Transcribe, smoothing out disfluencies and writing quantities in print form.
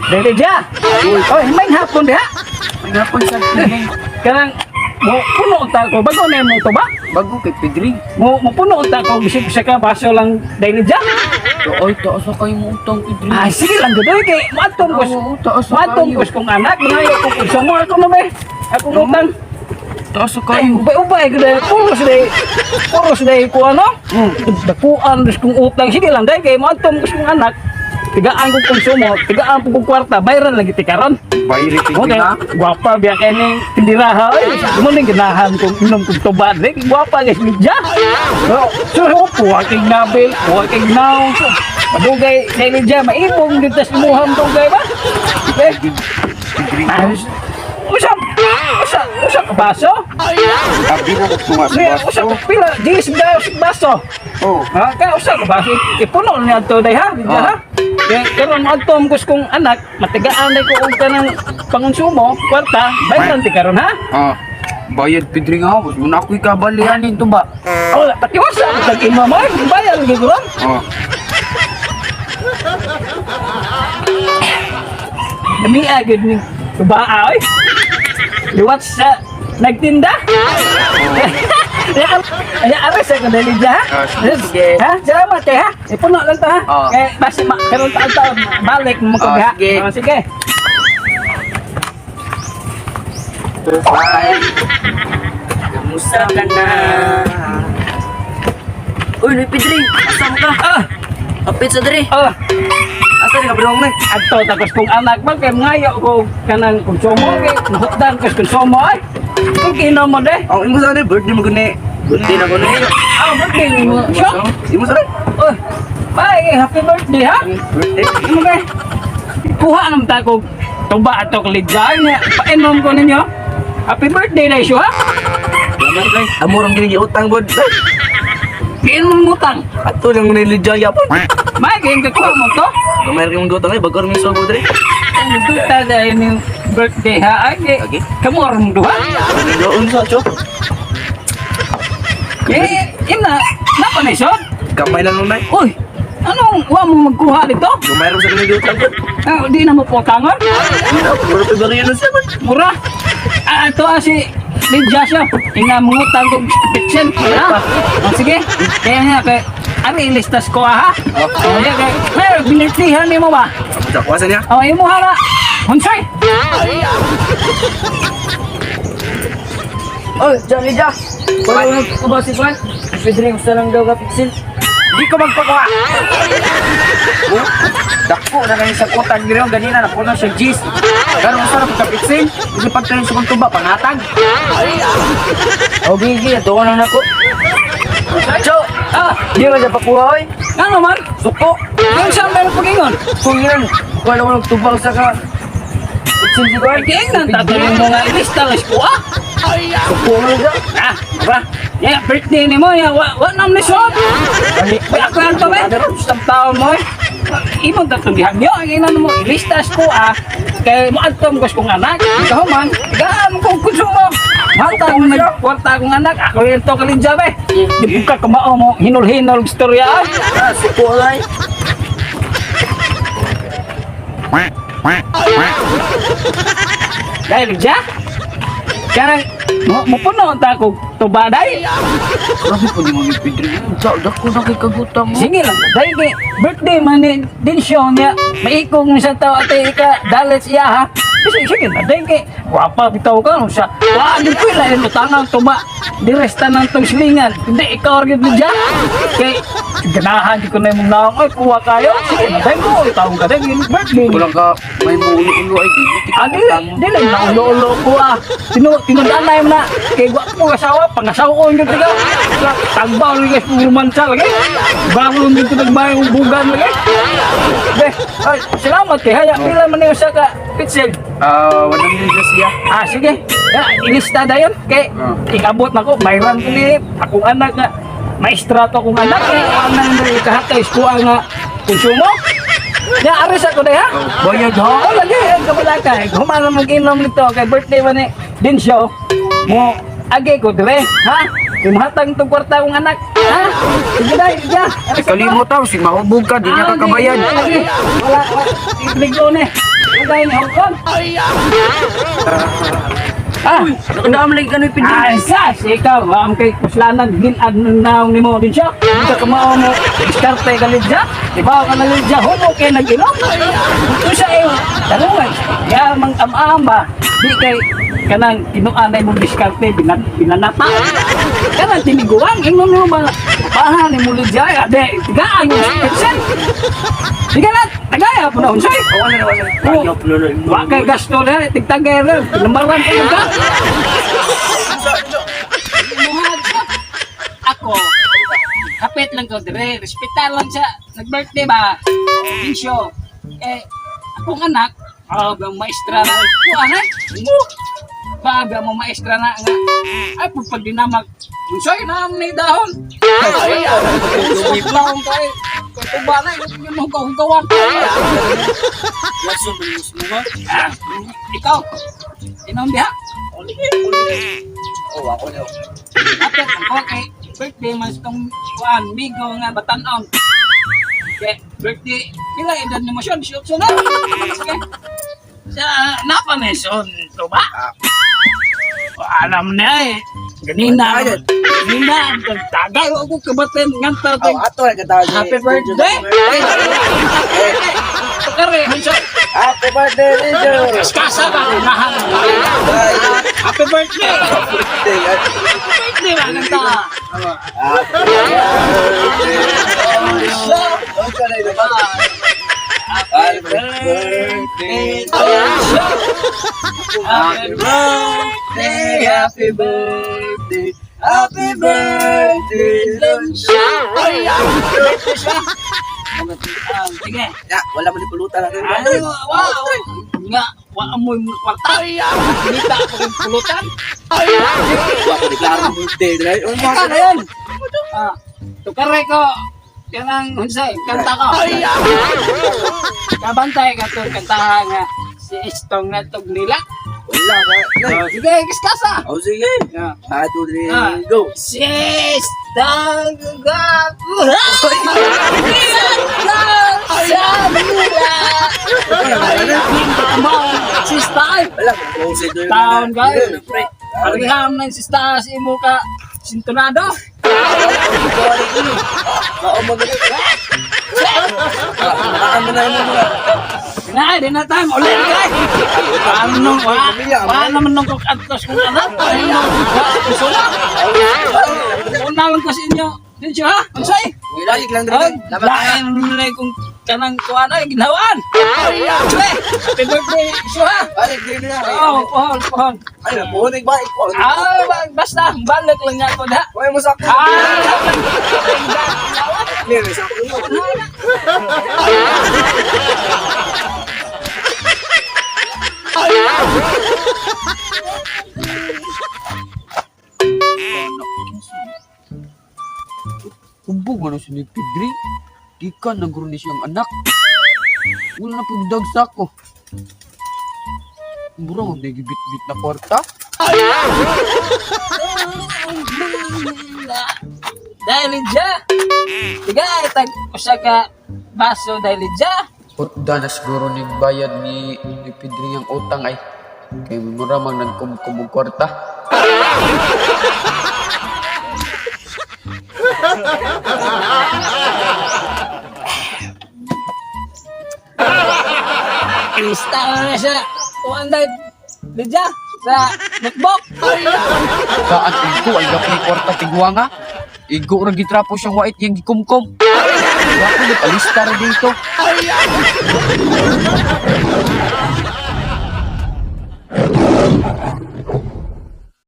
Dili dya. Oy, may hapon diha. May hapon sa Kanang mo puno ta ko bago na mo to ba? Bago kay Pedring. Mo puno ta ko bisig sa ka baso lang dili dya. Ay, taas na kayo mo utang, Pedring. Ay, sige lang gud kay moadtong ko. Oo, taas na Moadtong kayo. ko kong anak, mangayo ko konsumo ako mo be. Akong utang. Taas na Ay, kayo. ubay-ubay ko dahil puros dahil puros dahil ko ano? Dakuan dus kong utang. Sige lang dahil kay moadtong ko kong anak. Tigaan kong konsumo, tigaan ko kong kwarta, bayran lagi tikaron. Bayri, Okay, gwapa biya kay ning tindiraha oy. Mo ning ganahan kong inom kong tuba dre, gwapa guys media. So, so puwa kay nabil, puwa kay naw. So, madugay kay media maibong dito sa imuhang dugay ba? Eh, Pedring. usa usa usa ka baso? Abi na ko tunga sa Usa usa baso. ka pila diis ba usa ka baso? Oh. Ha, kaya usa ka baso ipuno niya to day ha, di ha? Kaya karon adto ko kong anak, matigaan na ko og kanang pangonsumo, kwarta, bayran ti karon ha. Ah. Bayad, Pedring ha. Mas muna ako'y kabalian dito ba? Wala, patiwasa ako sa imo mo. Bayar lagi ko ron. Oh. Namiya gud ni tubaa oy. Liwat sa nagtinda. Ya, aris ako dali dya, ha? Ah, sige. Ha? Salamat eh, ha? Ipuno lang ta, ha? Ah. Eh, basta ma karon taon taon balik mo ko, Ah, ha? sige. Ah, sige. Bye. Kamusta ka na? Uy, Noy Pedring, asa mo ka? Ah, Kapit sa diri. ah. Asa ni ka bro mo? Adto tapos kong anak ba kay ngayo ko kanang konsumo kay nahutdan ko sa konsumo ay. Kung kinom mo de. Ang imo sa birthday mo gani. Birthday na ko ni. Ah, birthday mo. Siya? Imo sa Oy. Bye, happy birthday ha. birthday. Ano ba? Kuha naman ta ko tuba ato kalidyan niya. Painom ko ninyo. Happy birthday na isyo ha. Salamat kay. Amo rong gini utang bod. Kiin mong butang. Ato lang mo ni Lidya yapon. May kayo kakuha mo to. Gamay ra kay utang ay bagor mi so diri. Ang duta dahil yung birthday ha. Ay, kay Okay. kamorong duha. Doon sa cho. Eh, ina, napanisod. Gamay lang nunay. Uy, anong wa mo magkuha dito? Gamay ra sa gini utang bod. Ah, di na mo potangon? Mura pa bariyo na siya bod. Mura. Ah, ito ah, si Lydia siya. Ina mangutang kong pitsin. Ha? Oh, sige. Kaya nga, kay, ari ilistas ko ah, ha? Oh, yeah, kay, pero binirtihan ni mo ba? Sa kuasa niya. Oh, imo hara. Hunsay. Oy, Jan Lidya. Wala mo ba si Kwan? Pedring usa lang daw ka pitsil. Di ko magpakuha. Oh, dako na kayo sa utang diri ganina na puno siya gis. Karon usa na pagkapitsin, isa pagkain sa kong tuba pangatag. O gigi, ato ka na nako. Cho, Ah, di man siya pakuha oy. ano man? Suko. Yung saan meron pag-ingon? Kung yan, kuha lang ko tubang sa ka. Pitsil si Kwan. Pag-ingon, tatulong mo nga ilista lang ko ah. Suko mo ka. Ah, ba? Yeah, birthday ni mo, ya, wa nam ni sod. Ay, ako lang to, eh. Sa taon mo, eh. Imong tatong gihagyo, ang ina mo, ilistas ko, ah. Kay mo adtom ko kong anak, kahuman, gaan kong konsumo. Mata mo nagkwarta akong anak, ako rin to kalinja, eh. Di ka kamao mo, hinol-hinol istorya, ah. Ah, suko lang. Dahil dya, karang, mo mupuno ta ko tubaday. Grabe po di mo ni Pedro. Sa dako na kay kagutang mo. Sige lang, dahil kay birthday man ni din siya niya, maikong sa tao ate ika dalit siya ha. Sige, sige na, dahil kay wapa bitaw ka no siya. Wa di ko ila utangan tuba. Diresta ng tong silingan. Hindi ikaw ra gyud dyan. Kay ganahan di ko na imong naong oy kuha kayo. Sige na, dahil ko taong ka dahil birthday. Kulang ka may muulo-ulo ay di di Ah, ka di, utang mo. di lang naulo-ulo ko ah. Tinudanay mo na. Kay wa ko asawa, pangasawa ko yung tiga. Tagbaw lagi guys, pumansa lagi. Bangon dito nagbayong bugan lagi. Be, ay, salamat kay haya. Pila man niyo sa ka pitsil. Ah, walang dito siya. Ah, sige. Ya, ilista dayon kay ikabot na ko, bayran ko ni akong anak nga maestra to akong anak kay anang diri kahatay kuha nga konsumo. Ya, aris ako day ha. Bayad ha. Oo, lagi ang kabalaka. Humana mag-inom nito kay birthday man ni Dinsyo. Mo Agi ko dire, ha? Imuhatag tong kwarta kong anak, ha? Sige dai, sige. Kalimot aw, si mahubog ka, di niya ka kabayad. Ah, Sige, wala, wala. Ibig ko ni. Ugay ni Hong Kong. Ah, Naam lagi kanoy Pedring. ay, sas, ikaw, ang kay kuslanan, ginad ng naong ni mo din siya. Hindi ka kamao mo, diskarte ka lidya. Di ba ka na lidya, humo kay nag-inom. Ito siya eh, tarungan. Ya, mang am-am ba? Di kay, kanang kinuanay mong diskarte, binanata. Kanang tiniguang, ingon mo ba? Paha ni mo lidya, ade, tigaan yung percent. Sige na, tagaya po na unsay. Wala na wala. Oh, wa kay gasto na, tigtagay rin. Number one kayo ka. Muhag siya. Ako, kapit lang ko dire, respetar lang siya. Nag-birthday ba? Pinsyo. Eh, akong anak, bagang maestra na. Kuha na, mo. Baga mo maestra na nga. Ay, pag dinamag, unsay na ang ni dahon. Ay, ay, kay. Katuba na, yun mo kahugawan. Ah, ikaw, inom diha. Oh, ako na. Dapat ako kay birthday man sa tong kuan migo nga batan-on. Kay birthday pila edad nimo siya? 18 na. Sige. Sa napa ni son to ba? O, alam na eh. Ganina. Ganina. Tagay ako kabaten nganta Oh, ato na katawag. Happy birthday. Kare, unsa? Happy birthday, Rizzo. Kaskasa ba? Unahan. Happy birthday. Happy birthday ba nganta? Happy birthday. Happy birthday, Happy birthday. Happy birthday, Lucia. Ah, sige. Ya, wala mo ni pulutan natin. Ay, wow. Nga, wa mo yung kwarta. Kita ako yung pulutan. Wa ko deklaro birthday, dai. Oh, Ikaw na yun. Ah, tukare ko. Kanang unsay, kanta ko. Kabantay ka to, kantahan nga si Istong na nila. Wala ka. Oh, sige, kiskasa. Oh, sige. Yeah. 1, 2, Ah. 3, go. Sistang Sista ay. Wala ko close it. Taon guys. Pariham na yung sista sa imo ka sintonado. Oo, magaling. Ano na mo mga. Na, di na time. Ulit guys. Paano nung, wa naman nung kung antos kung anak. Ano nung, wa, kusula. Una lang ko sa inyo. Dito ha? Unsay? Balik lang Ay, dito. Laban tayo. lain na kung kanang kuan ay ginawaan. Swe, happy birthday, Swe. Balik dito na. Oh, pohon, pohon. Ay, napuhunig ba? Ikaw. Ah, basta balik lang nga ko da. Huwag mo sakto. Ah, May sakto mo. Hubog man si ni Pedri. Di ka nagro ni siyang anak. Wala na pagdag sa ako. Mura mag nagibit-bit na kwarta. Dahil dya. Tiga, tag usa ka baso dahil dya. Hutda na siguro ni bayad ni Pedri ang utang ay. Kay mura man nagkumkum og kwarta. Ilista na siya. Kuan dahil dya sa notebook. Kaan igo ay gapni kwarta tigwa nga. Igo ra gitrapo siyang wait yang gikumkum. Wa ko nagpalista ra dito.